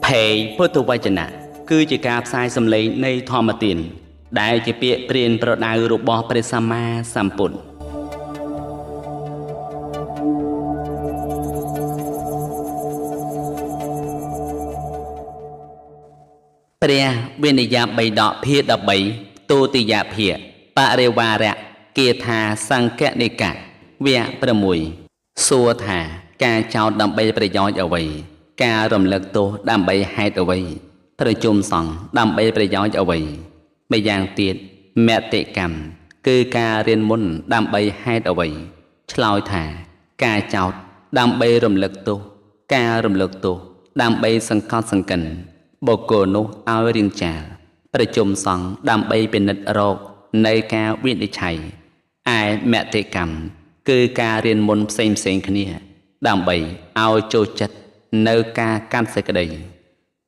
ផេពុទ្ធវចនៈគឺជាការផ្សាយសម្លេងនៃធម្មទានដែលជាពាក្យព្រានប្រដៅរបស់ព្រះសម្មាសម្ពុទ្ធព្រះវិនយបិដកភាគ13ទុតិយភាគបរិវារៈគាថាសង្កនិកៈវគ្គ6សួរថាការចោទដើម្បីប្រយោជន៍អ្វីការរំលឹកទោសដើម្បីហេតុអ្វីប្រជុំសង្ឃដើម្បីប្រយោជន៍អ្វីម្យ៉ាងទៀតមតិកម្មគឺការរៀនមុនដើម្បីហេតុអ្វីឆ្លើយថាការចោទដើម្បីរំលឹកទោសការរំលឹកទោសដើម្បីសង្កត់សង្កិនបុគ្គលនោះឲ្យរៀងចាលប្រជុំសង្ឃដើម្បីពិនិត្យរកនៅការវិនិច្ឆ័យឯមតិកម្មគឺការរៀនមុនផ្សេងផ្សេងគ្នាដើម្បីឲ្យចូលចិត្តនៅការកាន់សេចក្តី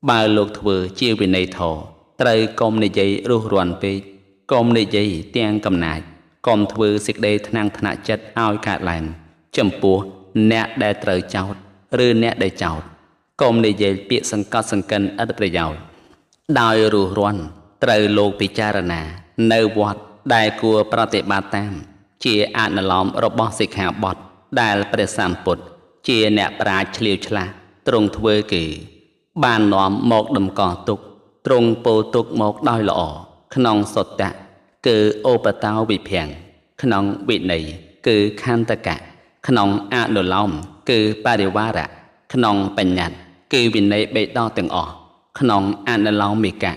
បើលោកធ្វើជាវិន័យធម៌ត្រូវកុំនិយាយរុះរាន់ពេកកុំនិយាយទាំងកំណាចកុំធ្វើសេចក្តីថ្នាំងថ្នាក់ចិត្តឲ្យកើតឡើងចំពោះអ្នកដែលត្រូវចោទឬអ្នកដែលចោទកុំនិយាយពាក្យសង្កត់សង្កិនឥតប្រយោជន៍ដោយរុះរាន់ត្រូវលោកពិចារណានៅវត្តដែលគួរប្រតិបត្តិតាមជាអនុលោមរបស់សិក្ខាបទដែលព្រះសម្ពុទ្ធជាអ្នកប្រាជ្ញឆ្លៀវឆ្លាស់ទ្រង់ធ្វើគេបាននាំមកតម្កល់ទុកទ្រង់ពោលទុកមកដោយល្អក្នុងសតៈគឺឧបតោវិភាំងក្នុងវិន័យគឺខន្តកៈក្នុងអនុលោមគឺបរិវារៈក្នុងបញ្ញត្តិគឺវិន័យបិដកទាំងអស់ក្នុងអនុលោមិកៈ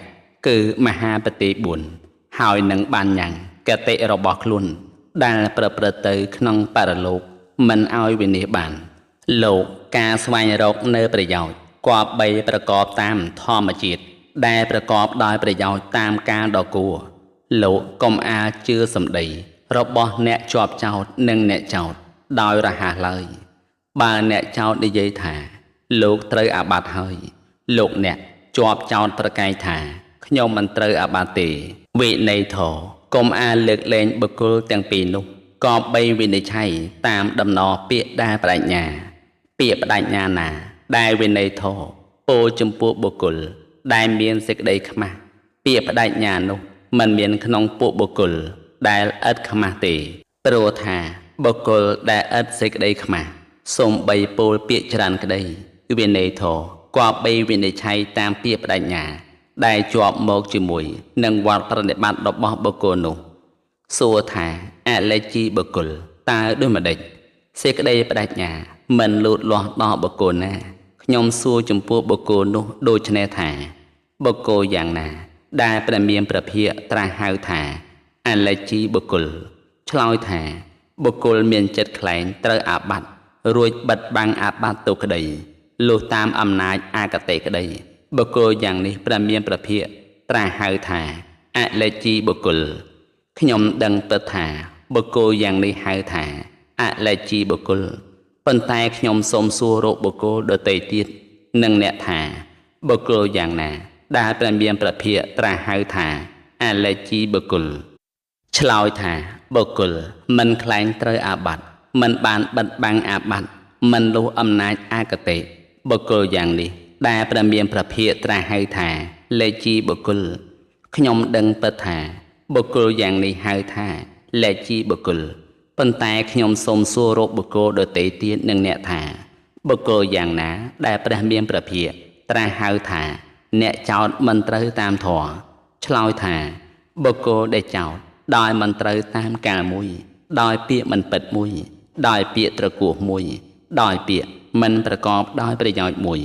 គឺមហាបតិ4ហើយនឹងបានញ៉ាំងកតិរបស់ខ្លួនដែលប្រព្រឹត្តទៅក្នុងបរលោកមិនឲ្យវិនិច្ឆ័យបានលោកការស្វែងរកនៅប្រយោជន៍គប្បីប្រកបតាមធម្មជាតិដែលប្រកបដោយប្រយោជន៍តាមការដ៏គួរលោកកុំអាលជឿសម្ដីរបស់អ្នកជាប់ចោតនិងអ្នកចោតដោយរហ័សឡើយបើអ្នកចោតនិយាយថាលោកត្រូវអាបត្តិហើយលោកអ្នកជាប់ចោតប្រកែកថាខ្ញុំមិនត្រូវអាបត្តិទេវិន័យធម៌កុំអាលលើកលែងបុគ្គលទាំងពីរនោះគប្បីវិនិច្ឆ័យតាមដំណរពាក្យដែលបដិញ្ញាពាក្យបដិញ្ញាណាដែលវិន័យធម៌ពោលចំពោះបុគ្គលដែលមានសេចក្តីខ្មាស់ពាក្យបដិញ្ញានោះមិនមានក្នុងពួកបុគ្គលដែលឥតខ្មាស់ទេព្រោះថាបុគ្គលដែលឥតសេចក្តីខ្មាស់សូម្បីពោលពាក្យច្រើនក្តីវិន័យធម៌គប្បីវិនិច្ឆ័យតាមពាក្យបដិញ្ញាដែលជាប់មកជាមួយនឹងវត្តប្រតិបត្តិរបស់បុគ្គលនោះសួរថាអលេជីបុគ្គលតើដូចម្ដេចសេចក្តីបដិញ្ញាមិនលូតលាស់ដល់បុគ្គលណាខ្ញុំសួរចំពោះបុគ្គលនោះដូច្នេះថាបុគ្គលយ៉ាងណាដែលព្រះមានព្រះភិក្ខត្រាស់ហៅថាអលេជីបុគ្គលឆ្លើយថាបុគ្គលមានចិត្តខ្លែងត្រូវអាបត្តិរួចបិទបាំងអាបត្តិទៅក្តីលុះតាមអំណាចអកតេក្តីបុគ្គលយ៉ាងនេះព្រះមានព្រះភិក្ខត្រាស់ហៅថាអលេជីបុគ្គលខ្ញុំដឹងពិតថាបុគ្គលយ៉ាងនេះហៅថាអលេជីបុគ្គលប៉ុន្តែខ្ញុំសូមសួររកបុគ្គលដទៃទៀតនិងអ្នកថាបុគ្គលយ៉ាងណាដែលព្រះមានព្រះភិក្ខត្រាស់ហៅថាអលេជីបុគ្គលឆ្លើយថាបុគ្គលមិនខ្លែងត្រូវអាបត្តិមិនបានបិទបាំងអាបត្តិមិនលុះអំណាចអកតេបុគ្គលយ៉ាងនេះដែលព្រះមានព្រះភិក្ខត្រាស់ហៅថាលេជីបុគ្គលខ្ញុំដឹងពិតថាបុគ្គលយ៉ាងនេះហៅថាលេជីបុគ្គលប៉ុន្តែខ្ញុំសូមសួររកបុគ្គលដទៃទៀតនឹងអ្នកថាបុគ្គលយ៉ាងណាដែលព្រះមានព្រះភិក្ខត្រាស់ហៅថាអ្នកចោទមិនត្រូវតាមធម៌ឆ្លើយថាបុគ្គលដែលចោទដោយមិនត្រូវតាមកាលមួយដោយពាក្យមិនពិតមួយដោយពាក្យត្រគោះមួយដោយពាក្យមិនប្រកបដោយប្រយោជន៍មួយ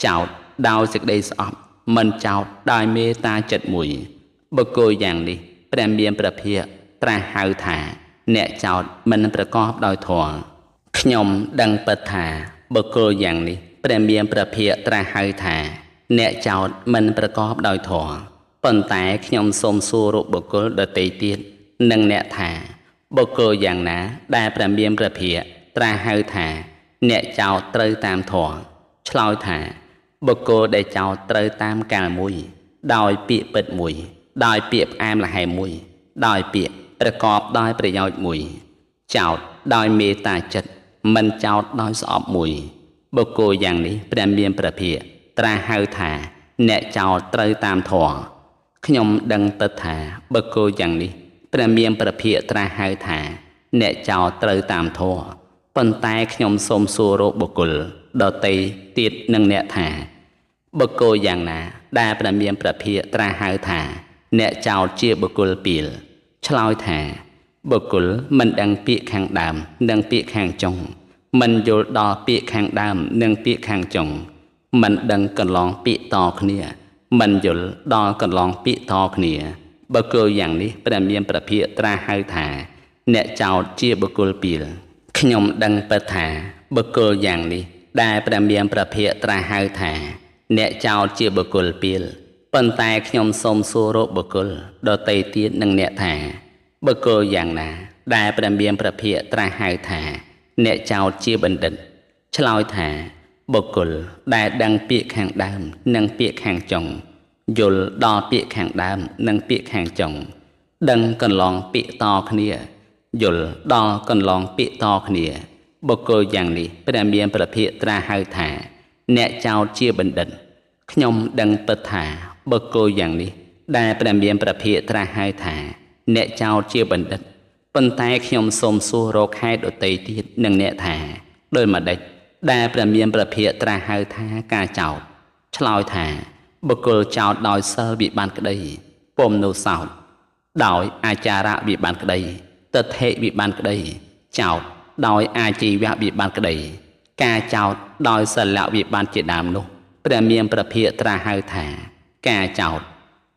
ចោទដោយសេចក្តីស្អប់មិនចោទដោយមេត្តាចិត្តមួយបុគ្គលយ៉ាងនេះព្រះមានព្រះភិក្ខត្រាស់ហៅថាអ្នកចោទមិនប្រកបដោយធម៌ខ្ញុំដឹងពិតថាបុគ្គលយ៉ាងនេះព្រះមានព្រះភិក្ខត្រាស់ហៅថាអ្នកចោទមិនប្រកបដោយធម៌ប៉ុន្តែខ្ញុំសូមសួររកបុគ្គលដទៃទៀតនិងអ្នកថាបុគ្គលយ៉ាងណាដែលព្រះមានព្រះភិក្ខត្រាស់ហៅថាអ្នកចោទត្រូវតាមធម៌ឆ្លើយថាបុគ្គលដែលចោទត្រូវតាមកាលមួយដោយពាក្យពិតមួយដោយពាក្យផ្អែមល្ហែមមួយ ដោយពាក្យប្រកបដោយប្រយោជន៍មួយចោទដោយមេត្តាចិត្តមិនចោទដោយស្អប់មួយបុគ្គលយ៉ាងនេះព្រះមានព្រះភិក្ខត្រាស់ហៅថាអ្នកចោទត្រូវតាមធម៌ខ្ញុំដឹងពិតថាបុគ្គលយ៉ាងនេះព្រះមានព្រះភិក្ខត្រាស់ហៅថាអ្នកចោទត្រូវតាមធម៌ប៉ុន្តែខ្ញុំសូមសួររកបុគ្គលដទៃទៀតនឹងអ្នកថាបុគ្គលយ៉ាងណាដែលព្រះមានព្រះភិក្ខត្រាស់ហៅថាអ្នកចោទជាបុគ្គលពីលឆ្លើយថាបុគ្គលមិនដឹងពាក្យខាងដើមនិងពាក្យខាងចុងមិនយល់ដល់ពាក្យខាងដើមនិងពាក្យខាងចុងមិនដឹងកន្លងពាក្យតគ្នាមិនយល់ដល់កន្លងពាក្យតគ្នាបុគ្គលយ៉ាងនេះព្រះមានព្រះភិក្ខត្រាស់ហៅថាអ្នកចោទជាបុគ្គលពីលខ្ញុំដឹងពិតថាបុគ្គលយ៉ាងនេះដែលព្រះមានព្រះភិក្ខត្រាស់ហៅថាអ្នកចោទជាបុគ្គលពីលប៉ុន្តែខ្ញុំសូមសួររកបុគ្គលដទៃទៀតនឹងអ្នកថាបុគ្គលយ៉ាងណាដែលព្រះមានព្រះភិក្ខត្រាស់ហៅថាអ្នកចោទជាបណ្ឌិតឆ្លើយថាបុគ្គលដែលដឹងពាក្យខាងដើមនិងពាក្យខាងចុងយល់ដល់ពាក្យខាងដើមនិងពាក្យខាងចុងដឹងកន្លងពាក្យតគ្នាយល់ដល់កន្លងពាក្យតគ្នាបុគ្គលយ៉ាងនេះព្រះមានព្រះភិក្ខត្រាស់ហៅថាអ្នកចោទជាបណ្ឌិតខ្ញុំដឹងពិតថាបុគ្គលយ៉ាងនេះដែលព្រះមានព្រះភិក្ខត្រាស់ហៅថាអ្នកចោទជាបណ្ឌិតប៉ុន្តែខ្ញុំសូមសួររកហេតុដទៃទៀតនឹងអ្នកថាដោយម្ដេចដែលព្រះមានព្រះភិក្ខត្រាស់ហៅថាការចោទឆ្លើយថាបុគ្គលចោទដោយសិលវិបានក្តីពុំនោះសោតដោយអាចារៈវិបានក្តីទិដ្ឋិវិបានក្តីចោទដោយអាជីវៈវិបានក្តីការចោទដោយសិលវិបានជាដើមនោះព្រះមានព្រះភិក្ខត្រាស់ហៅថាការចោទ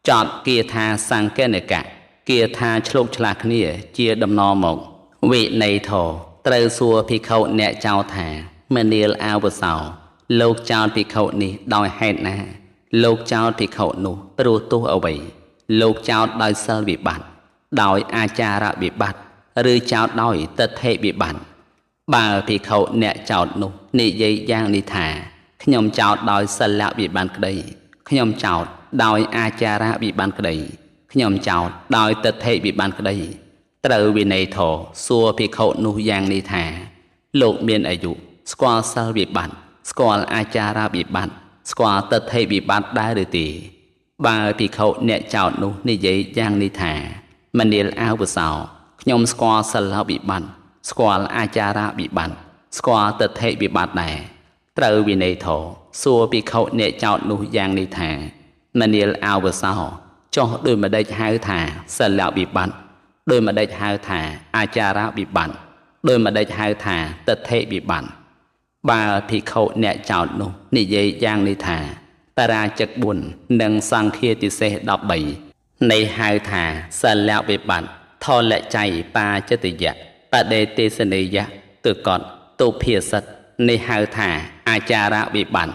ចោទគាថាសង្កេនកៈគាថាឆ្លុកឆ្លាស់គ្នាជាដំណមកវិន័យធម៌ត្រូវសួរភិក្ខុអ្នកចោទថាមនាលអាវសោលោកចោទភិក្ខុនេះដោយហេតុណាលោកចោទភិក្ខុនោះព្រោះទោសអ្វីលោកចោទដោយសិលវិបត្តិដោយអាចារវិបត្តិឬចោទដោយទិដ្ឋិវិបត្តិបើភិក្ខុអ្នកចោទនោះនិយាយយ៉ាងនេះថាខ្ញុំចោទដោយសិលវិបត្តិក្តីខ្ញុំចោទដោយអាចារវិបត្តិក្តីខ្ញុំចោទដោយទិដ្ឋិវិបត្តិក្តីត្រូវវិន័យធម៌សួរភិក្ខុនោះយ៉ាងនេះថាលោកមានអាយុស្គាល់សិលវិបត្តិស្គាល់អាចារវិបត្តិស្គាល់ទិដ្ឋិវិបត្តិដែរឬទេបើភិក្ខុអ្នកចោទនោះនិយាយយ៉ាងនេះថាមនាលអាវសោខ្ញុំស្គាល់សិលវិបត្តិស្គាល់អាចារវិបត្តិស្គាល់ទិដ្ឋិវិបត្តិដែរត្រូវវិន័យធម៌សួរភិក្ខុអ្នកចោទនោះយ៉ាងនេះថាមនាលអាវសោចុះដោយម្ដេចហៅថាសិលវិបត្តិដោយម្ដេចហៅថាអាចារវិបត្តិដោយម្ដេចហៅថាទិដ្ឋិវិបត្តិបើភិក្ខុអ្នកចោទនោះនិយាយយ៉ាងនេះថាបរាជិក4និងសង្ឃាទិសេស13នៃហៅថាសិលវិបត្តិថលច័យបាចិត្តយៈបដិទេសនីយៈទុកតទុភាសិតនេះហៅថាអាចារវិបត្តិ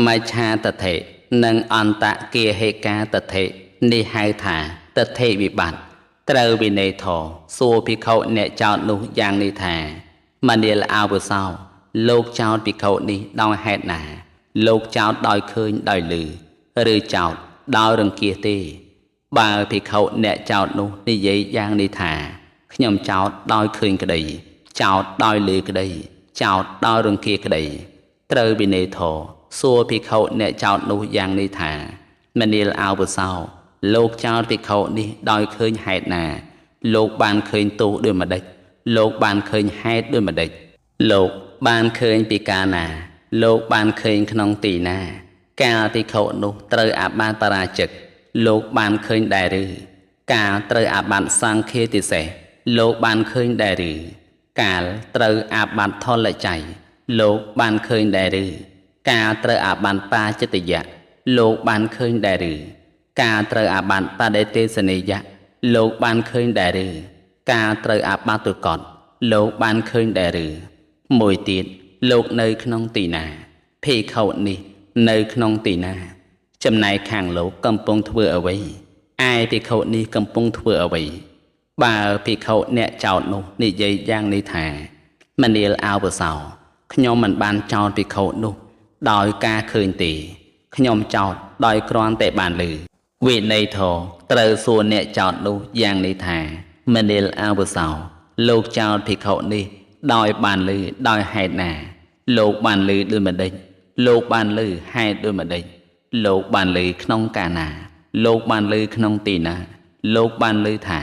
មច្ឆាតថេនិងអន្តគាហេកាតថេនេះហៅថាទិដ្ឋិវិបត្តិត្រូវវិន័យធម៌សួរភិក្ខុអ្នកចោទនោះយ៉ាងនេះថាមនាលអាវសោលោកចោទភិក្ខុនេះដោយហេតុណាលោកចោទដោយឃើញដោយឮឬចោទដោយរង្គៀសទេបើភិក្ខុអ្នកចោទនោះនិយាយយ៉ាងនេះថាខ្ញុំចោទដោយឃើញក្តីចោទដោយឮក្តីចោទដោយរង្គៀសក្តីត្រូវវិន័យធម៌សួរភិក្ខុអ្នកចោទនោះយ៉ាងនេះថាមនាលអាវសោលោកចោទភិក្ខុនេះដោយឃើញហេតុណាលោកបានឃើញទោសដោយម្ដេចលោកបានឃើញហេតុដោយម្ដេចលោកបានឃើញពីកាលណាលោកបានឃើញក្នុងទីណាកាលភិក្ខុនោះត្រូវអាបត្តិបរាជិកលោកបានឃើញដែរឬកាលត្រូវអាបត្តិសង្ឃាទិសេសលោកបានឃើញដែរឬកាលត្រូវអាបត្តិថលច័យលោកបានឃើញដែរឬកាលត្រូវអាបត្តិបាចិត្តយៈលោកបានឃើញដែរឬកាលត្រូវអាបត្តិបដិទេសនីយៈលោកបានឃើញដែរឬកាលត្រូវអាបត្តិទុកតលោកបានឃើញដែរឬមួយទៀតលោកនៅក្នុងទីណាភិក្ខុនេះនៅក្នុងទីណាចំណែកខាងលោកកំពុងធ្វើអ្វីឯភិក្ខុនេះកំពុងធ្វើអ្វីបើភិក្ខុអ្នកចោទនោះនិយាយយ៉ាងនេះថាមនាលអាវសោខ្ញុំមិនបានចោទភិក្ខុនោះដោយការឃើញទេខ្ញុំចោទដោយគ្រាន់តែបានឮ វិន័យធម៌ត្រូវសួរអ្នកចោទនោះយ៉ាងនេះថាមនាលអាវុសោលោកចោទភិក្ខុនេះដោយបានឮដោយហេតុណាលោកបានឮដូចម្ដេចលោកបានឮហេតុដូចម្ដេចលោកបានឮក្នុងកាលណាលោកបានឮក្នុងទីណាលោកបានឮថា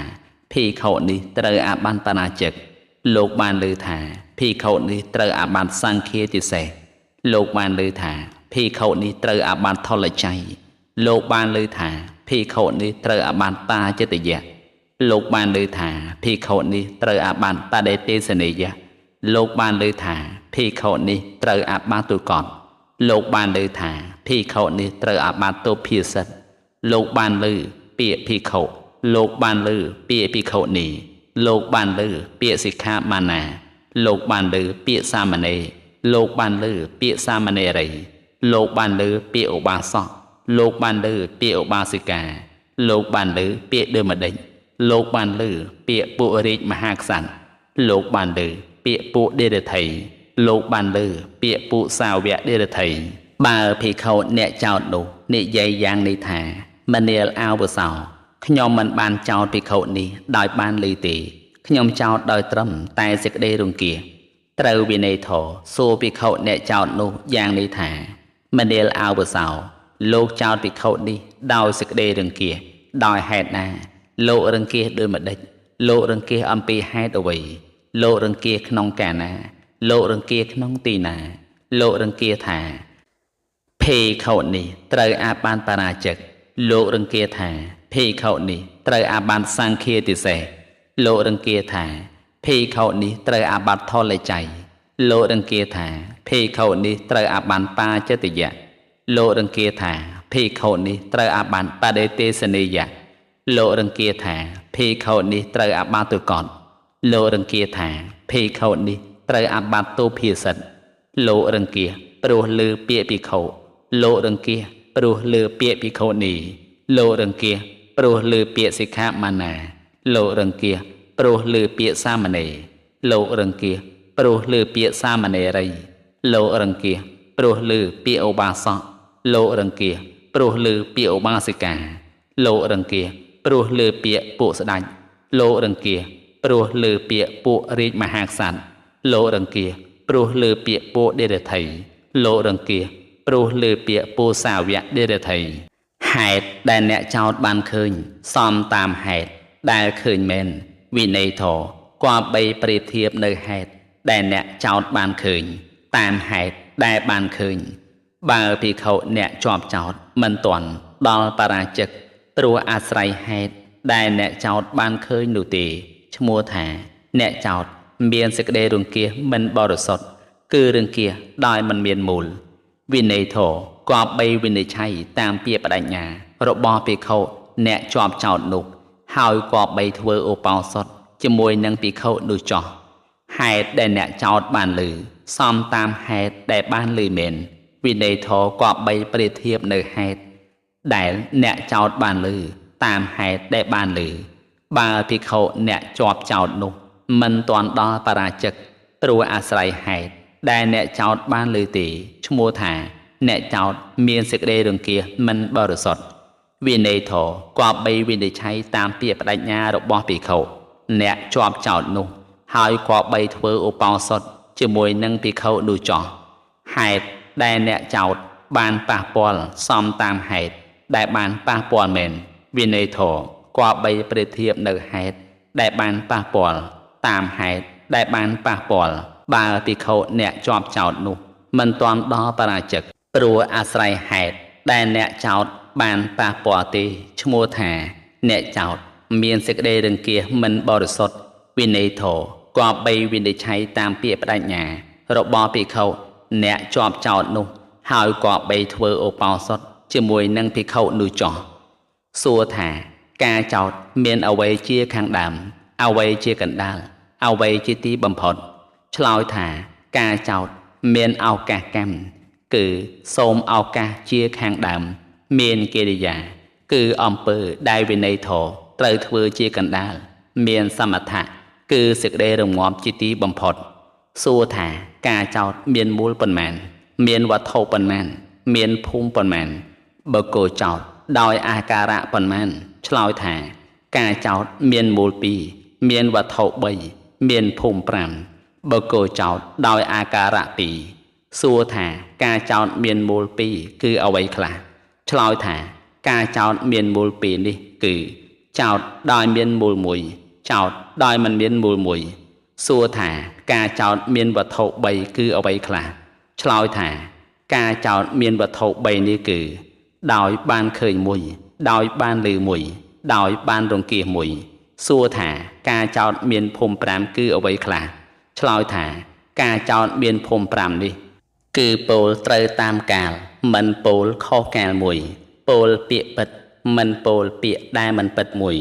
ភិក្ខុនេះត្រូវអាបត្តិបរាជិកលោកបានឮថាភិក្ខុនេះត្រូវអាបត្តិសង្ឃាទិសេសលោកបានឮថាភិក្ខុនេះត្រូវអាបត្តិថលច័យលោកបានឮថាភិក្ខុនេះត្រូវអាបត្តិបាចិត្តយៈលោកបានឮថាភិក្ខុនេះត្រូវអាបត្តិបដិទេសនីយៈលោកបានឮថាភិក្ខុនេះត្រូវអាបត្តិទុកតលោកបានឮថាភិក្ខុនេះត្រូវអាបត្តិទុភាសិតលោកបានឮពាក្យភិក្ខុលោកបានឮពាក្យភិក្ខុនីលោកបានឮពាក្យសិក្ខាបាណាលោកបានឮពាក្យសាមណេរលោកបានឮពាក្យសាមណេរីលោកបានឮពាក្យឧបាសកលោកបានឮពាក្យឧបាសិកាលោកបានឮពាក្យដូចម្ដេចលោកបានឮពាក្យពួករាជមហាក្សត្រលោកបានឮពាក្យពួកដេរថីលោកបានឮពាក្យពួកសាវកដេរថីបើភិក្ខុអ្នកចោទនោះនិយាយយ៉ាងនេះថាមនាលអាវុសោខ្ញុំមិនបានចោទភិក្ខុនេះដោយបានឮទេខ្ញុំចោទដោយត្រឹមតែសេចក្តីរង្គៀសត្រូវវិន័យធម៌សួរភិក្ខុអ្នកចោទនោះយ៉ាងនេះថាមនាលអាវុសោលោកចោទភិក្ខុនេះដោយសេចក្តីរង្គៀសដោយហេតុណាលោករង្គៀសដូចម្ដេចលោករង្គៀសអំពីហេតុអ្វីលោករង្គៀសក្នុងកាលណាលោករង្គៀសក្នុងទីណាលោករង្គៀសថាភិក្ខុនេះត្រូវអាបត្តិបរាជិកលោករង្គៀសថាភិក្ខុនេះត្រូវអាបត្តិសង្ឃាទិសេសលោករង្គៀសថាភិក្ខុនេះត្រូវអាបត្តិថលច័យលោករង្គៀសថាភិក្ខុនេះត្រូវអាបត្តិបាចិត្តយៈលោករង្គៀសថាភិក្ខុនេះត្រូវអាបត្តិបដិទេសនីយៈលោករង្គៀសថាភិក្ខុនេះត្រូវអាបត្តិទុកតលោករង្គៀសថាភិក្ខុនេះត្រូវអាបត្តិទុភាសិតលោករង្គៀសព្រោះឮពាក្យភិក្ខុលោករង្គៀសព្រោះឮពាក្យភិក្ខុនីលោករង្គៀសព្រោះឮពាក្យសិក្ខាបាណាលោករង្គៀសព្រោះឮពាក្យសាមណេរលោករង្គៀសព្រោះឮពាក្យសាមណេរីលោករង្គៀសព្រោះឮពាក្យឧបាសកលោករង្គៀសព្រោះឮពាក្យឧបាសិកាលោករង្គៀសព្រោះឮពាក្យពួកស្ដេចលោករង្គៀសព្រោះឮពាក្យពួករាជមហាក្សត្រលោករង្គៀសព្រោះឮពាក្យពួកដេរថីលោករង្គៀសព្រោះឮពាក្យពួកសាវកដេរថីហេតុដែលអ្នកចោទបានឃើញសមតាមហេតុដែលឃើញមែនវិន័យធម៌គប្បីប្រៀបធៀបនៅហេតុដែលអ្នកចោទបានឃើញតាមហេតុដែលបានឃើញបើភិក្ខុអ្នកជាប់ចោទមិនទាន់ដល់បរាជិកព្រោះអាស្រ័យហេតុដែលអ្នកចោទបានឃើញនោះទេឈ្មោះថាអ្នកចោទមានសេចក្តីរង្គៀសមិនបរិសុទ្ធគឺរង្គៀសដោយមិនមានមូលវិន័យធម៌គប្បីវិនិច្ឆ័យតាមពាក្យបដិញ្ញារបស់ភិក្ខុអ្នកជាប់ចោទនោះហើយគប្បីធ្វើឧបោសថជាមួយនឹងភិក្ខុនោះចោះហេតុដែលអ្នកចោទបានឮសមតាមហេតុដែលបានឮមែនវិន័យធម៌គប្បីប្រៀបធៀបនៅហេតុដែលអ្នកចោទបានឮតាមហេតុដែលបានឮបើភិក្ខុអ្នកជាប់ចោទនោះមិនទាន់ដល់បរាជិកព្រោះអាស្រ័យហេតុដែលអ្នកចោទបានឮទេឈ្មោះថាអ្នកចោទមានសេចក្តីរង្គៀសមិនបរិសុទ្ធវិន័យធម៌គប្បីវិនិច្ឆ័យតាមពាក្យបដិញ្ញារបស់ភិក្ខុអ្នកជាប់ចោទនោះហើយគប្បីធ្វើឧបោសថជាមួយនឹងភិក្ខុនោះចោះហេតុដែលអ្នកចោទបានប៉ះពាល់សមតាមហេតុដែលបានប៉ះពាល់មែនវិន័យធម៌គប្បីប្រៀបធៀបនៅហេតុដែលបានប៉ះពាល់តាមហេតុដែលបានប៉ះពាល់បើភិក្ខុអ្នកជាប់ចោទនោះមិនទាន់ដល់បរាជិកព្រោះអាស្រ័យហេតុដែលអ្នកចោទបានប៉ះពាល់ទេឈ្មោះថាអ្នកចោទមានសេចក្តីរង្គៀសមិនបរិសុទ្ធវិន័យធម៌គប្បីវិនិច្ឆ័យតាមពាក្យបដិញ្ញារបស់ភិក្ខុអ្នកជាប់ចោទនោះហើយគប្បីធ្វើឧបោសថជាមួយនឹងភិក្ខុនោះចោះសួរថាការចោទមានអ្វីជាខាងដើមអ្វីជាកណ្ដាលអ្វីជាទីបំផុតឆ្លើយថាការចោទមានឱកាសកម្មគឺសូមឱកាសជាខាងដើមមានកិរិយាគឺអំពើដែលវិន័យធម៌ត្រូវធ្វើជាកណ្ដាលមានសមថៈគឺសេចក្តីរងាប់ជាទីបំផុតសួរថាការចោទមានមូលប៉ុន្មានមានវត្ថុប៉ុន្មានមានភូមិប៉ុន្មានបើគោចោទ ដោយអាការៈប៉ុន្មានឆ្លើយថាការចោតមានមូល2មានវត្ថុ3មានភូមិ5បុគ្គលចោតដោយអាការៈ2សួរថាការចោតមានមូល2គឺអ្វីខ្លះឆ្លើយថាការចោតមានមូល2នេះគឺចោតដោយមានមូល1ចោតដោយមិនមានមូល1សួរថាការចោតមានវត្ថុ3គឺអ្វីខ្លះឆ្លើយថាការចោតមានវត្ថុ3នេះគឺដោយបានឃើញមួយដោយបានឮមួយដោយបានរង្គៀសមួយសួរថាការចោតមានភូមិ5គឺអ្វីខ្លះឆ្លើយថាការចោតមានភូមិ5នេះគឺពោលត្រូវតាមកាលមិនពោលខុសកាលមួយពោលពាក្យពិតមិនពោលពាក្យដែលមិនពិតមួយ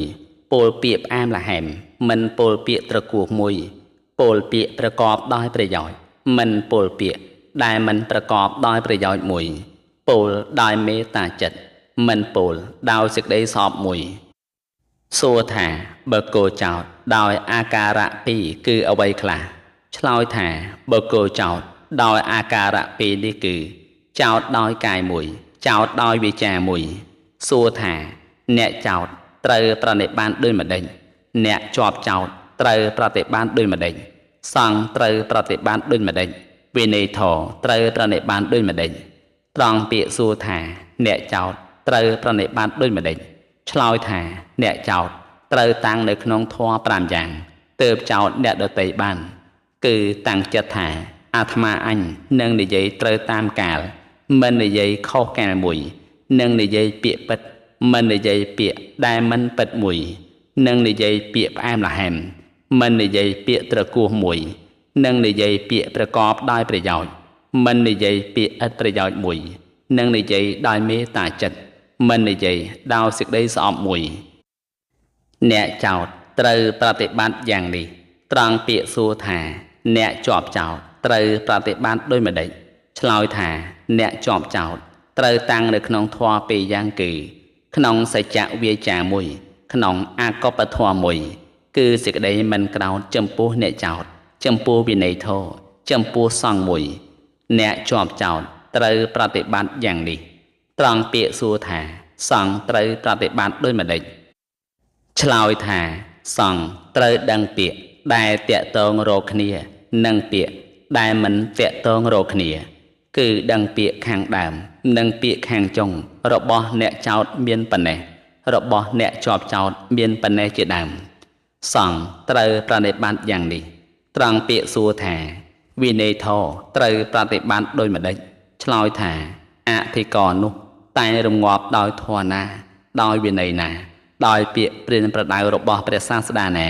ពោលពាក្យផ្អែមល្ហែមមិនពោលពាក្យត្រគោះមួយពោលពាក្យប្រកបដោយប្រយោជន៍មិនពោលពាក្យដែលមិនប្រកបដោយប្រយោជន៍មួយពោលដោយមេត្តាចិត្តមិនពោលដោយសេចក្តីស្អប់មួយសួរថាបុគ្គលចោតដោយអាការៈ2គឺអ្វីខ្លះឆ្លើយថាបុគ្គលចោតដោយអាការៈ2នេះគឺចោតដោយកាយមួយចោតដោយវាចាមួយសួរថាអ្នកចោតត្រូវប្រណិប័តដូចម្ដេចអ្នកជាប់ចោតត្រូវប្រតិបត្តិដូចម្ដេចសង្ឃត្រូវប្រតិបត្តិដូចម្ដេចវិន័យធម៌ត្រូវប្រណិប័តដូចម្ដេចត្រង់ពាក្យសួរថាអ្នកចោតត្រូវប្រណិប័តដូចម្ដេចឆ្លើយថាអ្នកចោតត្រូវតាំងនៅក្នុងធម៌5យ៉ាងទើបចោតអ្នកដទៃបានគឺតាំងចិត្តថាអាត្មាអញនឹងនិយាយត្រូវតាមកាលមិននិយាយខុសកាលមួយនឹងនិយាយពាក្យពិតមិននិយាយពាក្យដែលមិនពិតមួយនឹងនិយាយពាក្យផ្អែមល្ហែមមិននិយាយពាក្យត្រគោះមួយនឹងនិយាយពាក្យប្រកបដោយប្រយោជន៍មិននិយាយពាក្យឥតប្រយោជន៍មួយនឹងនិយាយដោយមេត្តាចិត្តមិននិយាយដោយសេចក្តីស្អប់មួយអ្នកចោតត្រូវប្រតិបត្តិយ៉ាងនេះត្រង់ពាក្យសួរថាអ្នកជាប់ចោតត្រូវប្រតិបត្តិដូចម្ដេចឆ្លើយថាអ្នកជាប់ចោតត្រូវតាំងនៅក្នុងធម៌ពីរយ៉ាងគឺក្នុងសច្ចវាចាមួយក្នុងអកុបធម៌មួយគឺសេចក្តីមិនក្រោធចំពោះអ្នកចោតចំពោះវិន័យធម៌ចំពោះសង្ឃមួយអ្នកជាប់ចោតត្រូវប្រតិបត្តិយ៉ាងនេះត្រង់ពាក្យសួរថាសង្ឃត្រូវប្រតិបត្តិដូចម្ដេចឆ្លើយថាសង្ឃត្រូវដឹងពាក្យដែលតាក់ទងរកគ្នានិងពាក្យដែលមិនតាក់ទងរកគ្នាគឺដឹងពាក្យខាងដើមនិងពាក្យខាងចុងរបស់អ្នកចោតមានប៉ុណ្ណេះរបស់អ្នកជាប់ចោតមានប៉ុណ្ណេះជាដើមសង្ឃត្រូវប្រណិប័តយ៉ាងនេះត្រង់ពាក្យសួរថាវិន័យធម៌ត្រូវប្រតិបត្តិដូចម្ដេចឆ្លើយថាអធិករនោះតែរងាប់ដោយធម៌ណាដោយវិន័យណាដោយពាក្យព្រានប្រដៅរបស់ព្រះសាស្តាណា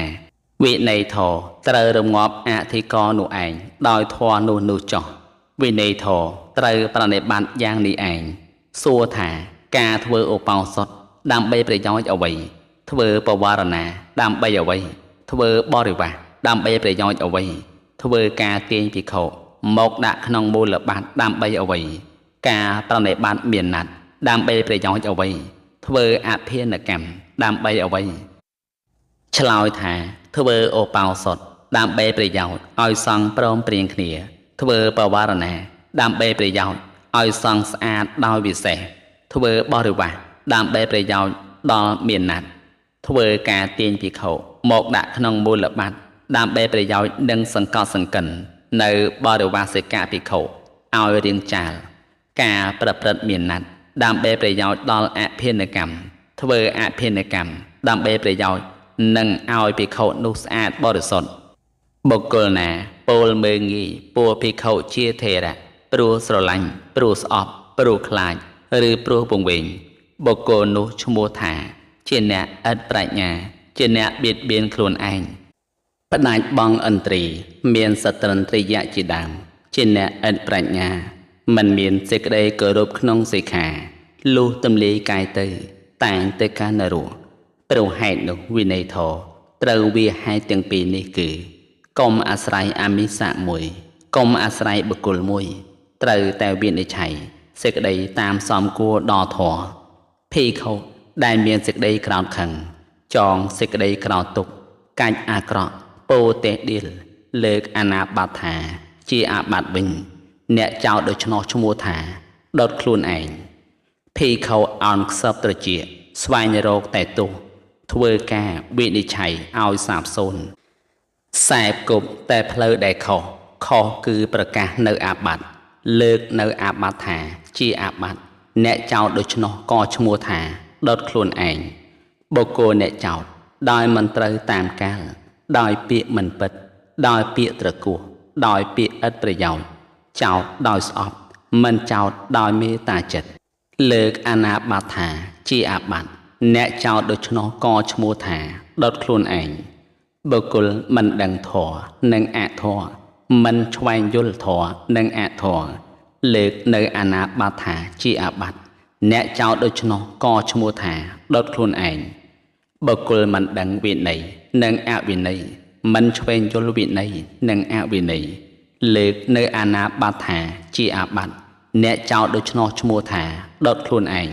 វិន័យធម៌ត្រូវរងាប់អធិករនោះឯងដោយធម៌នោះនោះចោះវិន័យធម៌ត្រូវប្រណិប័តយ៉ាងនេះឯងសួរថាការធ្វើឧបោសថដើម្បីប្រយោជន៍អ្វីធ្វើបវរណាដើម្បីអ្វីធ្វើបរិវារដើម្បីប្រយោជន៍អ្វីធ្វើការទាញភិក្ខុមកដាក់ក្នុងមូលបត្រដើម្បីអ្វីការប្រណិប័តមានណាត់ដើម្បីប្រយោជន៍អ្វីធ្វើអភិនកម្មដើម្បីអ្វីឆ្លើយថាធ្វើឧបោសថដើម្បីប្រយោជន៍ឲ្យសង្ឃព្រមព្រៀងគ្នាធ្វើបវរណាដើម្បីប្រយោជន៍ឲ្យសង្ឃស្អាតដោយវិសេសធ្វើបរិវារដើម្បីប្រយោជន៍ដល់មានណាត់ធ្វើការទាញភិក្ខុមកដាក់ក្នុងមូលបត្រដើម្បីប្រយោជន៍និងសង្កត់សង្កិននៅបរិវាសិកភិក្ខុឲ្យរៀងចាលការប្រព្រឹត្តមានណាត់ដើម្បីប្រយោជន៍ដល់អភិនកម្មធ្វើអភិនកម្មដើម្បីប្រយោជន៍និងឲ្យភិក្ខុនោះស្អាតបរិសុទ្ធបុគ្គលណាពោលមើងងាយពោលភិក្ខុជាថេរៈព្រោះស្រឡាញ់ព្រោះស្អប់ព្រោះខ្លាចឬព្រោះពង្វេងបុគ្គលនោះឈ្មោះថាជាអ្នកឥតប្រាជ្ញាជាអ្នកបៀតបៀនខ្លួនឯងផ្ដាច់បងឥន្ទ្រីមានសត្រិន្ទ្រិយៈជាដើមជាអ្នកឥតប្រាជ្ញាមិនមានសេចក្តីគោរពក្នុងសិក្ខាលុះទំលាយកាយទៅតែងទៅកាន់នរកព្រោះហេតុនោះវិន័យធម៌ត្រូវវាហេតុទាំងពីរនេះគឺកុំអាស្រ័យអាមិសៈមួយកុំអាស្រ័យបុគ្គលមួយត្រូវតែវិនិច្ឆ័យសេចក្តីតាមសមគួរដល់ធម៌ភិក្ខុដែលមានសេចក្តីក្រោធខឹងចងសេចក្តីក្រោធទុក្ខកាច់អាក្រក់ពោទេដៀលលើកអាណាបត្តិថាជាអាបត្តិវិញអ្នកចោទដូច្នោះឈ្មោះថាដុតខ្លួនឯង ភិក្ខុអោនខ្សឹបត្រចៀកស្វែងរកតែទោសធ្វើការវិនិច្ឆ័យឲ្យសាបសូន្យសែបគប់តែផ្លូវដែលខុសខុសគឺប្រកាសនៅអាបត្តិលើកនៅអាបត្តិថាជាអាបត្តិអ្នកចោទដូច្នោះក៏ឈ្មោះថាដុតខ្លួនឯងបុគ្គលអ្នកចោទដោយមិនត្រូវតាមកាលដោយពាក្យមិនពិតដោយពាក្យត្រគោះដោយពាក្យឥតប្រយោជន៍ចោទដោយស្អប់មិនចោទដោយមេត្តាចិត្តលើកអាណាបាត់ថាជាអាបត្តិអ្នកចោទដូច្នោះក៏ឈ្មោះថាដុតខ្លួនឯងបុគ្គលមិនដឹងធម៌និងអធម៌មិនឆ្វែងយល់ធម៌និងអធម៌លើកនៅអាណាបាត់ថាជាអាបត្តិអ្នកចោទដូច្នោះក៏ឈ្មោះថាដុតខ្លួនឯងបុគ្គលមិនដឹងវិន័យនិងអវិន័យមិនឆ្វេងយល់វិន័យនិងអវិន័យលើកនៅអាណាបាត់ថាជាអាបត្តិអ្នកចោទដូច្នោះឈ្មោះថាដុតខ្លួនឯង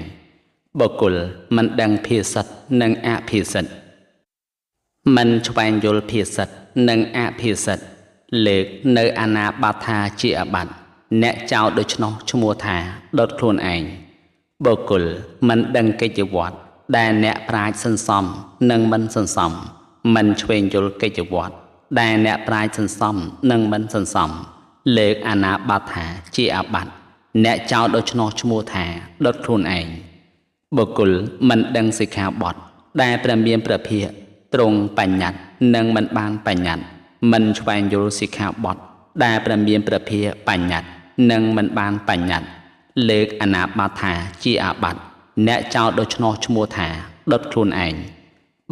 បុគ្គលមិនដឹងភាសិតនិងអភាសិតមិនឆ្វេងយល់ភាសិតនិងអភាសិតលើកនៅអាណាបាត់ថាជាអាបត្តិអ្នកចោទដូច្នោះឈ្មោះថាដុតខ្លួនឯងបុគ្គលមិនដឹងកិច្ចវត្តដែលអ្នកប្រាជ្ញសន្សំនិងមិនសន្សំមិនឆ្វេងយល់កិច្ចវត្តដែលអ្នកប្រាជ្ញសន្សំនិងមិនសន្សំលើកអាណាបាត់ថាជាអាបត្តិអ្នកចោទដូច្នោះឈ្មោះថាដុតខ្លួនឯងបុគ្គលមិនដឹងសិក្ខាបទដែលព្រះមានព្រះភិក្ខទ្រង់បញ្ញត្តិនិងមិនបានបញ្ញត្តិមិនឆ្វេងយល់សិក្ខាបទដែលព្រះមានព្រះភិក្ខបញ្ញត្តិនិងមិនបានបញ្ញត្តិលើកអាណាបាត់ថាជាអាបត្តិអ្នកចោទដូច្នោះឈ្មោះថាដុតខ្លួនឯង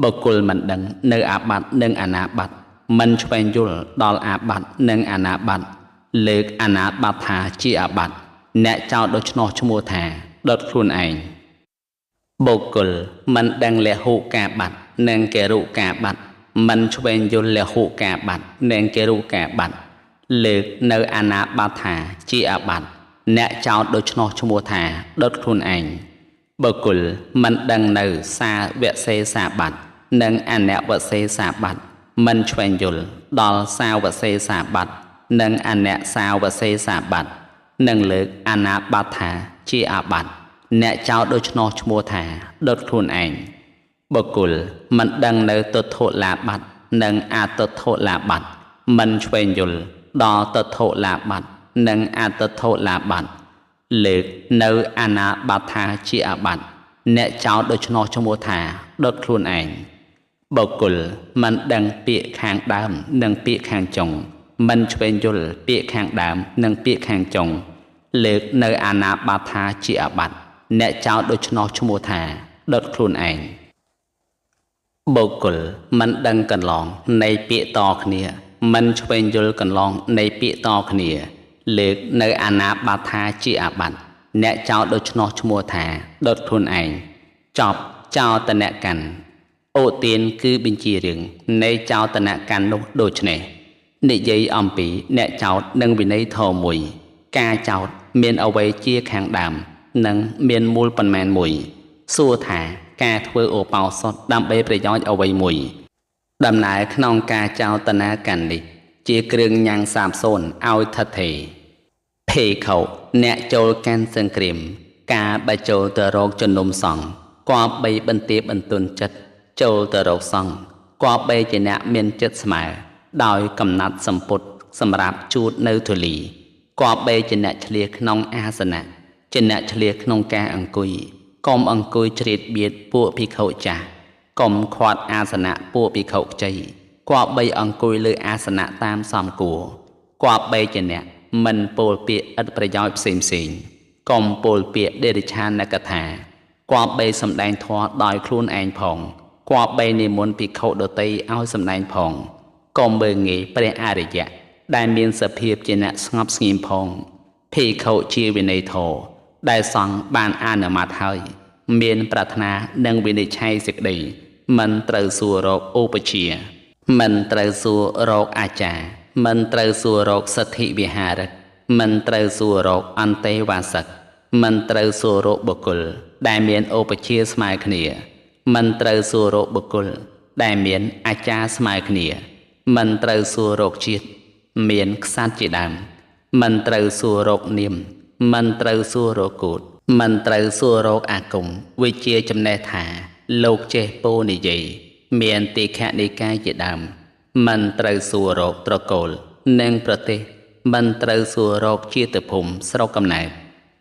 បុគ្គលមិនដឹងនៅអាបត្តិនិងអាណាបាត់មិនឆ្វេងយល់ដល់អាបត្តិនិងអាណាបាត់លើកអាណាបាត់ថាជាអាបត្តិអ្នកចោទដូច្នោះឈ្មោះថាដុតខ្លួនឯងបុគ្គលមិនដឹងលហុកាបាត់និងគេរុកាបាត់មិនឆ្វេងយល់លហុកាបាត់និងគេរុកាបាត់លើកនៅអាណាបាត់ថាជាអាបត្តិអ្នកចោទដូច្នោះឈ្មោះថាដុតខ្លួនឯងបុគ្គលមិនដឹងនៅសាវសេសាបាត់និងអនវសេសាបាត់មិនឆ្វេងយល់ដល់សាវសេសាបាត់និងអនសាវសេសាបាត់និងលើកអាណាបាត់ថាជាអាបត្តិអ្នកចោទដូច្នោះឈ្មោះថាដុតខ្លួនឯងបុគ្គលមិនដឹងនៅទថុលាបាត់និងអទថុលាបាត់មិនឆ្វេងយល់ដល់ទថុលាបាត់និងអទថុលាបាត់លើកនៅអាណាបាត់ថាជាអាបត្តិអ្នកចោទដូច្នោះឈ្មោះថាដុតខ្លួនឯងបុគ្គលមិនដឹងពាក្យខាងដើមនិងពាក្យខាងចុងមិនឆ្វេងយល់ពាក្យខាងដើមនិងពាក្យខាងចុងលើកនៅអាណាបាត់ថាជាអាបត្តិអ្នកចោទដូច្នោះឈ្មោះថាដុតខ្លួនឯងបុគ្គលមិនដឹងកន្លងនៃពាក្យតគ្នាមិនឆ្វេងយល់កន្លងនៃពាក្យតគ្នាលើកនៅអាណាបាត់ថាជាអាបត្តិអ្នកចោទដូច្នោះឈ្មោះថាដុតខ្លួនឯងចប់ចោតនកម្មអូទានគឺបញ្ជារឿងនៃចោតនកម្មនោះដូច្នេះនិយាយអំពីអ្នកចោទនិងវិន័យធម៌មួយការចោទមានអ្វីជាខាងដើមនិងមានមូលប៉ុន្មានមួយសួរថាការធ្វើឧបោសថដើម្បីប្រយោជន៍អ្វីមួយដំណើរក្នុងការចោទនាកម្មនេះជាគ្រឿងញ៉ាំងសាបសូន្យឲ្យថិតថេរភេខុអ្នកចូលកាន់សង្គ្រាមការបើចូលទៅរកជំនុំសង្ឃគប្បីបន្ទាបបន្ទន់ចិត្តចូលទៅរកសង្ឃគប្បីជាអ្នកមានចិត្តស្មើដោយកំណត់សម្ពុតសម្រាប់ជូតនៅធូលីគប្បីជាអ្នកឆ្លៀសក្នុងអាសនៈជាអ្នកឆ្លៀសក្នុងការអង្គុយកុំអង្គុយជ្រៀតបៀតពួកភិក្ខុចាស់កុំខាត់អាសនៈពួកភិក្ខុខ្ចីគប្បីអង្គុយលើអាសនៈតាមសមគួរគប្បីជាអ្នកមិនពោលពាក្យឥតប្រយោជន៍ផ្សេងផ្សេងកុំពោលពាក្យដេរិឆានកថាគប្បីសម្ដែងធម៌ដោយខ្លួនឯងផងគប្បីនិមន្តភិក្ខុដទៃឲ្យសម្ដែងផងកុំមើលងាយព្រះអរិយៈដែលមានសភាពជាអ្នកស្ងប់ស្ងៀមផងភិក្ខុជាវិន័យធម៌ដែលសង្ឃបានអនុម័តហើយមានប្រាថ្នានិងវិនិច្ឆ័យសេចក្តីមិនត្រូវសួររកឧបជាមិនត្រូវសួររកអាចារ្យមិនត្រូវសួររកសទ្ធិវិហារិកមិនត្រូវសួររកអន្តេវាសិកមិនត្រូវសួររកបុគ្គលដែលមានឧបជាស្មើគ្នាមិនត្រូវសួររកបុគ្គលដែលមានអាចារ្យស្មើគ្នាមិនត្រូវសួររកជាតិមានក្សត្រជាដើមមិនត្រូវសួររកនាមមិនត្រូវសួររកគូត មិនត្រូវសួររកអាគមវិជ្ជាចំណេះថាលោកចេះពោនិយាយមានទីខនិកាយជាដើមមិនត្រូវសួររកត្រកូលនិងប្រទេសមិនត្រូវសួររកជាតិភូមិស្រុកកំណើត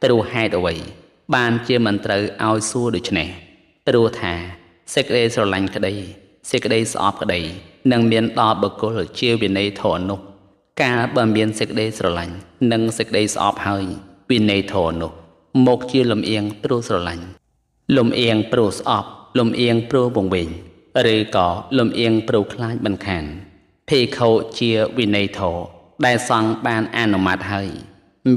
ព្រោះហេតុអ្វីបានជាមិនត្រូវឲ្យសួរដូច្នេះព្រោះថាសេចក្តីស្រឡាញ់ក្តីសេចក្តីស្អប់ក្តីនឹងមានដល់បុគ្គលជាវិន័យធម៌នោះកាលបើមានសេចក្តីស្រឡាញ់និងសេចក្តីស្អប់ហើយវិន័យធម៌នោះមកជាលំអៀងព្រោះស្រឡាញ់លំអៀងព្រោះស្អប់លំអៀងព្រោះវង្វេងឬក៏លំអៀងព្រោះខ្លាចមិនខានភិក្ខុជាវិន័យធម៌ដែលសង្ឃបានអនុម័តហើយ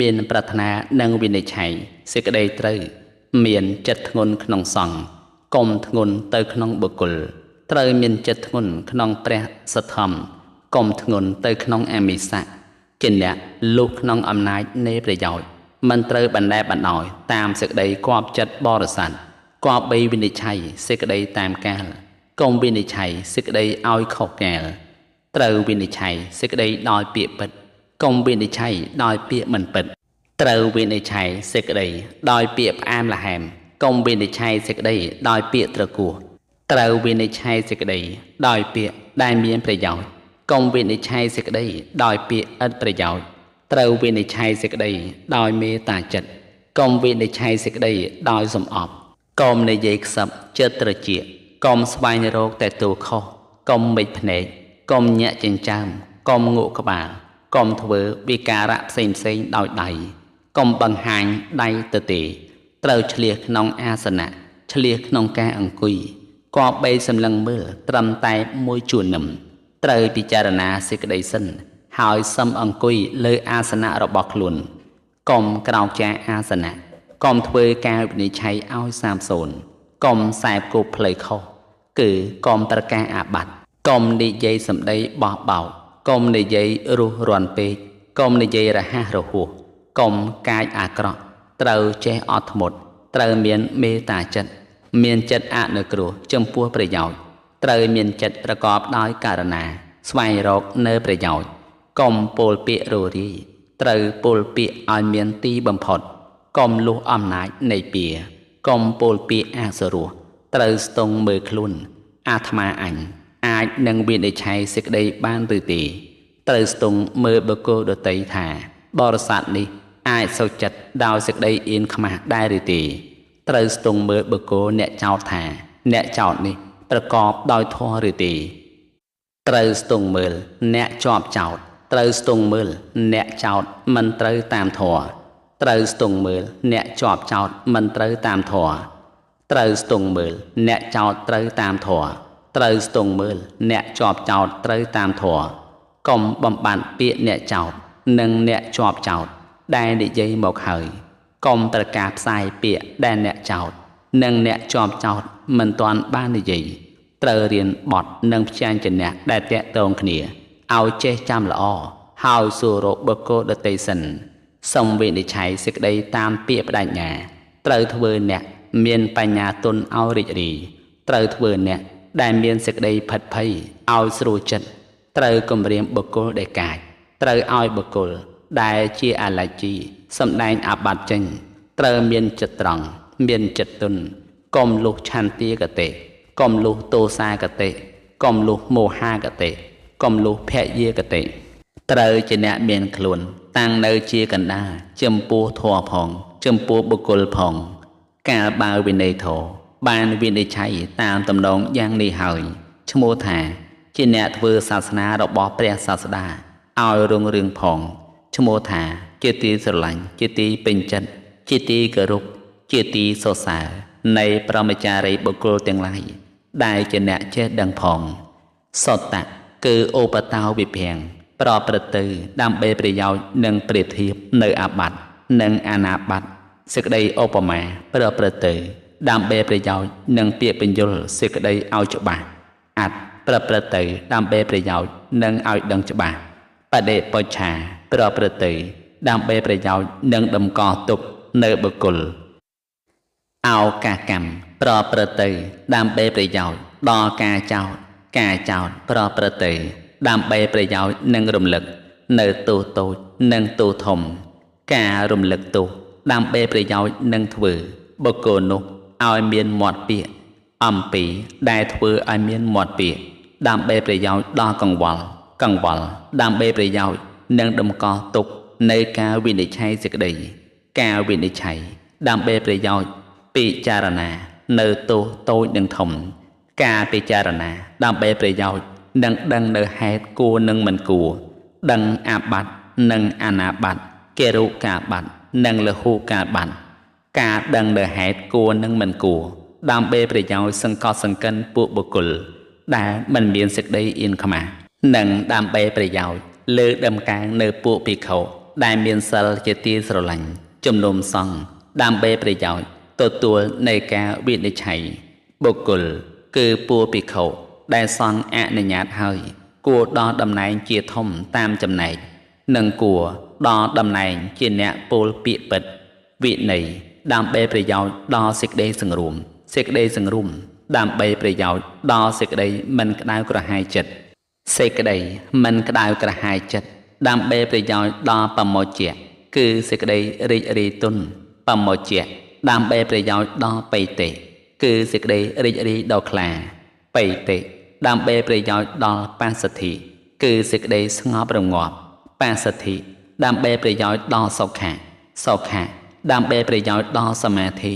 មានប្រាថ្នានិងវិនិច្ឆ័យសេចក្តីត្រូវមានចិត្តធ្ងន់ក្នុងសង្ឃកុំធ្ងន់ទៅក្នុងបុគ្គលត្រូវមានចិត្តធ្ងន់ក្នុងព្រះសទ្ធំកុំធ្ងន់ទៅក្នុងអមិសៈជាអ្នកលុះក្នុងអំណាចនៃប្រយោជន៍មិនត្រូវបណ្ដែតបណ្ដោយតាមសេចក្តីគប់ចិត្តបរិស័ទគប្បីវិនិច្ឆ័យសេចក្តីតាមកាលកុំវិនិច្ឆ័យសេចក្តីឲ្យខុសកាលត្រូវវិនិច្ឆ័យសេចក្តីដោយពាក្យពិតកុំវិនិច្ឆ័យដោយពាក្យមិនពិតត្រូវវិនិច្ឆ័យសេចក្តីដោយពាក្យផ្អែមល្ហែមកុំវិនិច្ឆ័យសេចក្តីដោយពាក្យត្រគោះត្រូវវិនិច្ឆ័យសេចក្តីដោយពាក្យដែលមានប្រយោជន៍កុំវិនិច្ឆ័យសេចក្តីដោយពាក្យឥតប្រយោជន៍ត្រូវវិនិច្ឆ័យសេចក្តីដោយមេត្តាចិត្តកុំវិនិច្ឆ័យសេចក្តីដោយសំអប់កុំនិយាយខ្សឹបចិត្តត្រចៀកកុំស្វែងរកតែទោសខុសកុំមិចភ្នែកកុំញាក់ចិញ្ចើមកុំងក់ក្បាលកុំធ្វើវិការៈផ្សេងផ្សេងដោយដៃកុំបង្ហាញដៃទៅទេត្រូវឆ្លៀសក្នុងអាសនៈឆ្លៀសក្នុងការអង្គុយគប្បីសម្លឹងមើលត្រឹមតែមួយជួរនឹមត្រូវពិចារណាសេចក្តីសិនហើយសឹមអង្គុយលើអាសនៈរបស់ខ្លួនកុំក្រោកចាអាសនៈកុំធ្វើការវិនិច្ឆ័យឲ្យសាបសូន្យកុំសែបគប់ផ្លូវខុសគឺកុំប្រកាសអាបត្តិកុំនិយាយសម្ដីបោះបោកកុំនិយាយរុះរាន់ពេកកុំនិយាយរហ័សរហួសកុំកាចអាក្រក់ត្រូវចេះអត់ធ្មត់ត្រូវមានមេត្តាចិត្តមានចិត្តអនុគ្រោះចំពោះប្រយោជន៍ត្រូវមានចិត្តប្រកបដោយករណាស្វែងរកនៅប្រយោជន៍កុំពោលពាក្យររាយត្រូវពោលពាក្យឲ្យមានទីបំផុតកុំលុះអំណាចនៃពាកុំពោលពាក្យអសុរោះត្រូវស្ទង់មើលខ្លួនអាត្មាអញអាចនឹងវិនិច្ឆ័យសេចក្តីបានឬទេត្រូវស្ទង់មើលបុគ្គលដទៃថាបរិស័ទនេះអាចសុខចិត្តដោយសេចក្តីអៀនខ្មាស់ដែរឬទេត្រូវស្ទង់មើលបុគ្គលអ្នកចោទថាអ្នកចោទនេះប្រកបដោយធម៌ឬទេត្រូវស្ទង់មើលអ្នកជាប់ចោទត្រូវស្ទង់មើលអ្នកចោទមិនត្រូវតាមធម៌ត្រូវស្ទង់មើលអ្នកជាប់ចោទមិនត្រូវតាមធម៌ត្រូវស្ទង់មើលអ្នកចោទត្រូវតាមធម៌ត្រូវស្ទង់មើលអ្នកជាប់ចោទត្រូវតាមធម៌កុំបំបត្តិពាក្យអ្នកចោទនិងអ្នកជាប់ចោទដែលនិយាយមកហើយកុំប្រកាសផ្សាយពាក្យដែលអ្នកចោទនិងអ្នកជាប់ចោទមិនទាន់បាននិយាយត្រូវរៀនបទនិងព្យញ្ជនៈដែលតាក់ទងគ្នាឲ្យចេះចាំល្អហើយសួររកបុគ្គលដទៃសិនសូមវិនិច្ឆ័យសេចក្តីតាមពាក្យបដិញ្ញាត្រូវធ្វើអ្នកមានបញ្ញាទុនឲ្យរីករាយត្រូវធ្វើអ្នកដែលមានសេចក្តីផិតភ័យឲ្យស្រួលចិត្តត្រូវគំរាមបុគ្គលដែលកាចត្រូវឲ្យបុគ្គលដែលជាអលជ្ជីសម្ដែងអាបត្តិចេញត្រូវមានចិត្តត្រង់មានចិត្តទន់កុំលុះឆន្ទាកតិកុំលុះទោសាកតិកុំលុះមោហាកតិកុំលុះភយាកតិត្រូវជាអ្នកមានខ្លួនតាំងនៅជាកណ្ដាលចំពោះធម៌ផងចំពោះបុគ្គលផងកាលបើវិន័យធម៌បានវិនិច្ឆ័យតាមតំណងយ៉ាងនេះហើយឈ្មោះថាជាអ្នកធ្វើសាសនារបស់ព្រះសាស្តាឲ្យរុងរឿងផងឈ្មោះថាជាទីស្រឡាញ់ជាទីពេញចិត្តជាទីគោរពជាទីសរសើរនៃព្រហ្មចារីបុគ្គលទាំងឡាយដែលជាអ្នកចេះដឹងផងសតៈគឺឧបតោវិភាំងប្រព្រឹត្តទៅដើម្បីប្រយោជន៍និងប្រៀបធៀបនៅអាបត្តិនិងអនាបត្តិសេចក្តីឧបមាប្រព្រឹត្តទៅដើម្បីប្រយោជន៍និងពាក្យបញ្យលសេចក្តីឲ្យច្បាស់អត្តប្រព្រឹត្តទៅដើម្បីប្រយោជន៍និងឲ្យដឹងច្បាស់បដិបច្ឆាប្រព្រឹត្តទៅដើម្បីប្រយោជន៍និងតម្កល់ទុកនៅបុគ្គលឱកាសកម្មប្រព្រឹត្តទៅដើម្បីប្រយោជន៍ដល់ការចោទការចោទប្រព្រឹត្តទៅដើម្បីប្រយោជន៍និងរំលឹកនៅទោសតូចនិងទោសធំការរំលឹកទោស ដើម្បីប្រយោជន៍នឹងធ្វើបុគ្គលនោះឲ្យមានមាត់ពាក្យអំពីដែលធ្វើឲ្យមានមាត់ពាក្យដើម្បីប្រយោជន៍ដល់កង្វល់កង្វល់ដើម្បីប្រយោជន៍នឹងតម្កល់ទុកនៅការវិនិច្ឆ័យសេចក្តីការវិនិច្ឆ័យដើម្បីប្រយោជន៍ពិចារណានៅទោសតូចនិងធំការពិចារណាដើម្បីប្រយោជន៍នឹងដឹងនៅហេតុគួរនិងមិនគួរដឹងអាបត្តិនិងអនាបត្តិគេរុកាបត្តិនិងលហុកាបត្តិការដឹងនៅហេតុគួរនិងមិនគួរដើម្បីប្រយោជន៍សង្កត់សង្កិនពួកបុគ្គលដែលមិនមានសេចក្តីអៀនខ្មាស់និងដើម្បីប្រយោជន៍លើកដំកើងនៅពួកភិក្ខុដែលមានសិលជាទីស្រឡាញ់ជំនុំសង្ឃដើម្បីប្រយោជន៍ទទួលនៃការវិនិច្ឆ័យបុគ្គលគឺពួកភិក្ខុដែលសង្ឃអនុញ្ញាតហើយគួរដល់តំណែងជាធំតាមចំណែកនិងគួរដល់តំណែងជាអ្នកពោលពាក្យពិតវិន័យដើម្បីប្រយោជន៍ដល់សេចក្តីសង្រួមសេចក្តីសង្រួមដើម្បីប្រយោជន៍ដល់សេចក្តីមិនក្តៅក្រហាយចិត្តសេចក្តីមិនក្តៅក្រហាយចិត្តដើម្បីប្រយោជន៍ដល់បមោជ្ជៈគឺសេចក្តីរីករាយទន់បមោជ្ជៈដើម្បីប្រយោជន៍ដល់បៃតិគឺសេចក្តីរីករាយដ៏ខ្លាបៃតិដើម្បីប្រយោជន៍ដល់បាសទ្ធិគឺសេចក្តីស្ងប់រងាប់បាសទ្ធិដើម្បីប្រយោជន៍ដល់សុខៈសុខៈដើម្បីប្រយោជន៍ដល់សមាធិ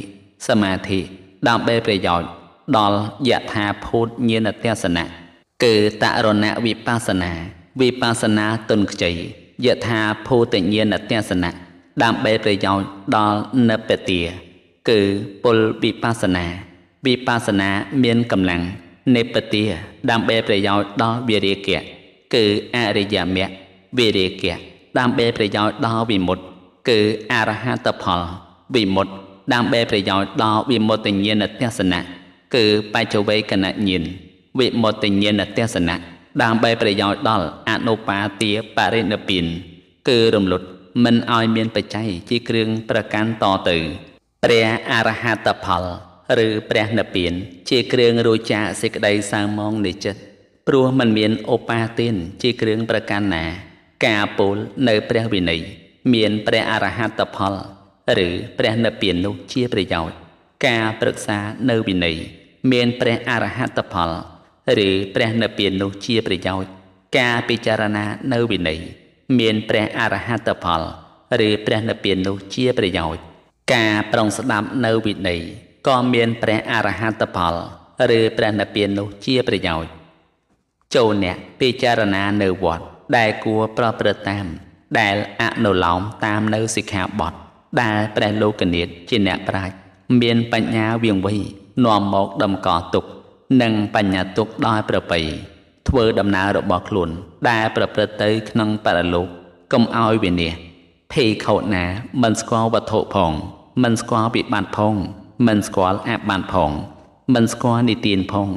សមាធិដើម្បីប្រយោជន៍ដល់យថាភូតញាណទស្សនៈគឺតរណវិបស្សនាវិបស្សនាទុនខ្ចីយថាភូតញាណទស្សនៈដើម្បីប្រយោជន៍ដល់និព្វទាគឺពលវិបស្សនាវិបស្សនាមានកម្លាំងនិព្វទាដើម្បីប្រយោជន៍ដល់វិរាគៈគឺអរិយមគ្គវិរាគៈដើម្បីប្រយោជន៍ដល់វិមុតគឺអរហត្តផលវិមុតដើម្បីប្រយោជន៍ដល់វិមុតតិញ្ញាណទស្សនៈគឺបច្ចវេកណញ្ញាណវិមុតតិញ្ញាណទស្សនៈដើម្បីប្រយោជន៍ដល់អនុបាទាបរិនិព្វានគឺរំលត់មិនឲ្យមានបច្ច័យជាគ្រឿងប្រកាន់តទៅព្រះអរហត្តផលឬព្រះនិព្វានជាគ្រឿងរួចចាកសេចក្តីសៅមងនៃចិត្តព្រោះមិនមានឧបាទានជាគ្រឿងប្រកាន់ណាការពោលនៅព្រះវិន័យមានព្រះអរហត្តផលឬព្រះនិព្វាននោះជាប្រយោជន៍ការប្រឹក្សានៅវិន័យមានព្រះអរហត្តផលឬព្រះនិព្វាននោះជាប្រយោជន៍ការពិចារណានៅវិន័យមានព្រះអរហត្តផលឬព្រះនិព្វាននោះជាប្រយោជន៍ការប្រុងស្ដាប់នៅវិន័យក៏មានព្រះអរហត្តផលឬព្រះនិព្វាននោះជាប្រយោជន៍ចូលអ្នកពិចារណានៅវត្តដែលគួរប្រព្រឹត្តតាមដែលអនុលោមតាមនៅសិក្ខាបទដែលព្រះលោកនាថជាអ្នកប្រាជ្ញមានបញ្ញាវៀងវៃនាំមកតម្កល់ទុកនិងបញ្ញាទុកដោយប្រពៃធ្វើដំណើររបស់ខ្លួនដែលប្រព្រឹត្តទៅក្នុងបរលោកកុំឲ្យវិនាសភេខោណាមិនស្គាល់វត្ថុផងមិនស្គាល់វិបត្តិផងមិនស្គាល់អាបត្តិផងមិនស្គាល់និទានផង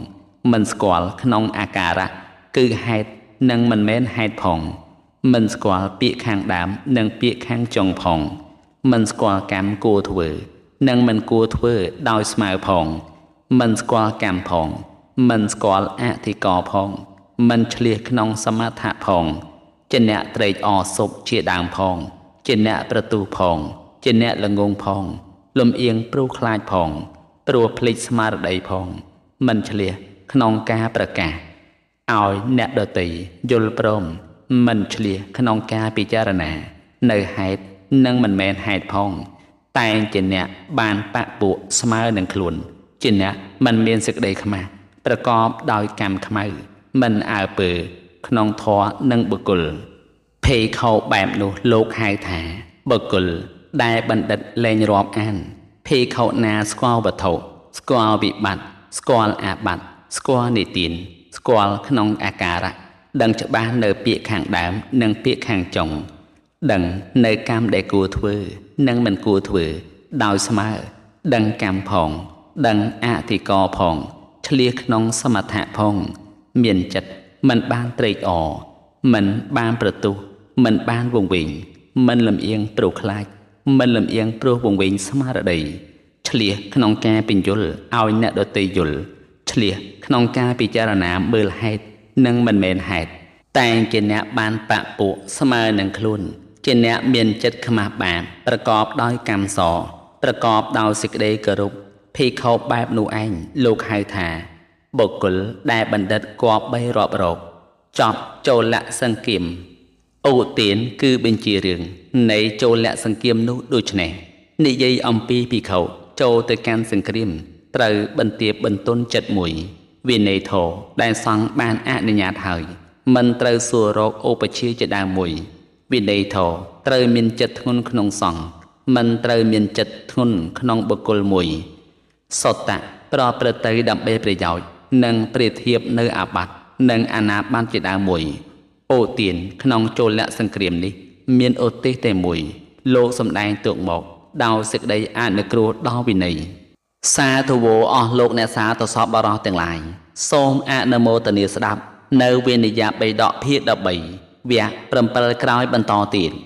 មិនស្គាល់ក្នុងអាការៈគឺហេតុនិងមិនមែនហេតុផងមិនស្គាល់ពាក្យខាងដើមនិងពាក្យខាងចុងផងមិនស្គាល់កម្មគួរធ្វើនិងមិនគួរធ្វើដោយស្មើផងមិនស្គាល់កម្មផងមិនស្គាល់អធិករផងមិនឆ្លៀសក្នុងសមថៈផងជាអ្នកត្រេកអរសុខជាដើមផងជាអ្នកប្រទុះផងជាអ្នកល្ងងផងលំអៀងព្រោះខ្លាចផងព្រោះភ្លេចស្មារតីផងមិនឆ្លៀសក្នុងការប្រកាសឲ្យអ្នកដទៃយល់ព្រមមិនឆ្លៀសក្នុងការពិចារណានៅហេតុនិងមិនមែនហេតុផងតែងជាអ្នកបានបពុស្មើនឹងខ្លួនជាអ្នកមិនមានសេចក្តីខ្មាស់ប្រកបដោយកម្មខ្មៅមិនអើពើក្នុងធម៌និងបុគ្គលភេខោបែបនោះលោកហៅថាបុគ្គលដែលបណ្ឌិតលែងរាប់អានភេខោណាស្គាល់វត្ថុស្គាល់វិបត្តិស្គាល់អាបត្តិស្គាល់និទានស្គាល់ក្នុងអាការៈដឹងច្បាស់នៅពាក្យខាងដើមនិងពាក្យខាងចុងដឹងនៅកម្មដែលគួរធ្វើនិងមិនគួរធ្វើដោយស្មើដឹងកម្មផងដឹងអធិករផងឆ្លៀសក្នុងសមថៈផងមានចិត្តមិនបានត្រេកអរមិនបានប្រទុះមិនបានវង្វេងមិនលំអៀងព្រោះខ្លាចមិនលំអៀងព្រោះវង្វេងស្មារតីឆ្លៀសក្នុងការពន្យល់ឲ្យអ្នកដទៃយល់ឆ្លៀសក្នុងការពិចារណាមើលហេតុនិងមិនមែនហេតុតែងជាអ្នកបានបពុស្មើនឹងខ្លួន ជាអ្នកមានចិត្តខ្មាស់បាបប្រកបដោយកម្មសប្រកបដោយសេចក្តីគោរពភិក្ខុបែបនោះឯងលោកហៅថាបុគ្គលដែលបណ្ឌិតគប្បីរាប់រកចប់ចូលលសង្គាមឧទានគឺបញ្ជារឿងនៃចូលលសង្គាមនោះដូច្នេះនិយាយអំពីភិក្ខុចូលទៅកាន់សង្គ្រាមត្រូវបន្ទាបបន្ទន់ចិត្តមួយវិន័យធម៌ដែលសង្ឃបានអនុញ្ញាតហើយមិនត្រូវសួររកឧបជាជាដើមមួយវិន័យធម៌ត្រូវមានចិត្តធ្ងន់ក្នុងសង្ឃមិនត្រូវមានចិត្តធ្ងន់ក្នុងបុគ្គលមួយសតៈប្រព្រឹត្តទៅដើម្បីប្រយោជន៍និងប្រៀបធៀបនៅអាបត្តិនិងអនាប័ត្រជាដើមមួយឧទានក្នុងចូលលសង្គ្រាមនេះមានឧទ្ទេសតែមួយលោកសំដែងទុកមកដោយសេចក្តីអនុគ្រោះដល់វិន័យសាធុវោអស់លោកអ្នកសាទសពបរោះទាំងឡាយសូមអនុមោទនាស្ដាប់នៅវិនយបិដកភាគ13វគ្គ7ក្រោយបន្តទៀត។